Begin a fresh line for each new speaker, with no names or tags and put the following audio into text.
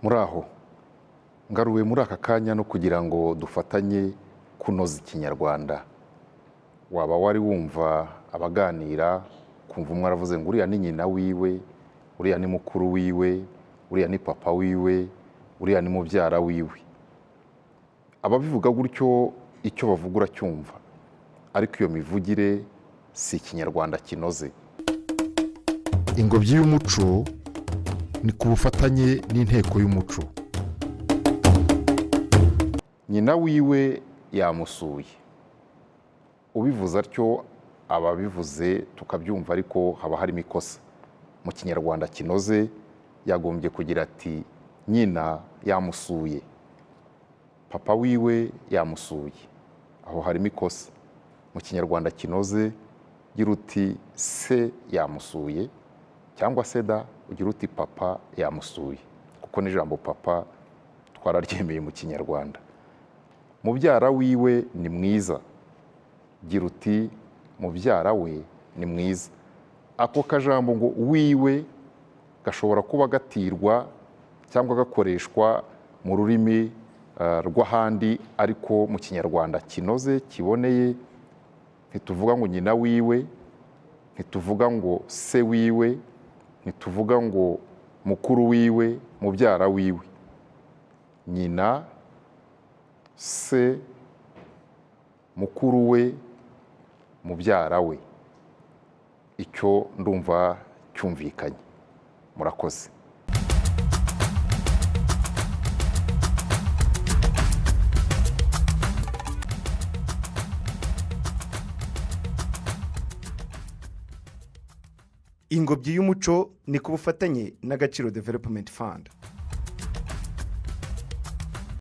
Muraho, ngaruwe muri aka kanya no kugira ngo dufatanye kunoza Ikinyarwanda. Waba wari wumva abaganira, kumva umwe aravuze ngo uriya ni nyina wiwe, uriya ni mukuru wiwe, uriya ni papa wiwe, uriya ni mubyara wiwe. Ababivuga gutyo icyo bavuga uracyumva, ariko iyo mivugire si Ikinyarwanda kinoze. Ingobyi y'umuco ni ku bufatanye n'Inteko y'Umuco. Nyina wiwe yamusuye. Ubivuze atyo aba abivuze tukabyumva, ariko haba harimo ikosa. Mu Kinyarwanda kinoze yagombye kugira ati nyina yamusuye, papa wiwe yamusuye. Aho harimo ikosa. Mu Kinyarwanda kinoze gira uti se yamusuye, cyangwa se da ugira uti papa yamusuye, kuko n'ijambo papa twararyemeye mu Kinyarwanda. Mubyara wiwe ni mwiza, gira uti mubyara we ni mwiza. Ako kajambo ngo wiwe gashobora kuba gatirwa cyangwa gakoreshwa mu rurimi rw'ahandi, ariko mu Kinyarwanda kinoze kiboneye ntituvuga ngo nyina wiwe, ntituvuga ngo se wiwe, ntituvuga ngo mukuru wiwe, mubyara wiwe. Nyina, se, mukuru we, mubyara we. Icyo ndumva cyumvikanye. Murakoze.
Ingobyi y'umuco ni ku bufatanye n'Agaciro Development Fund.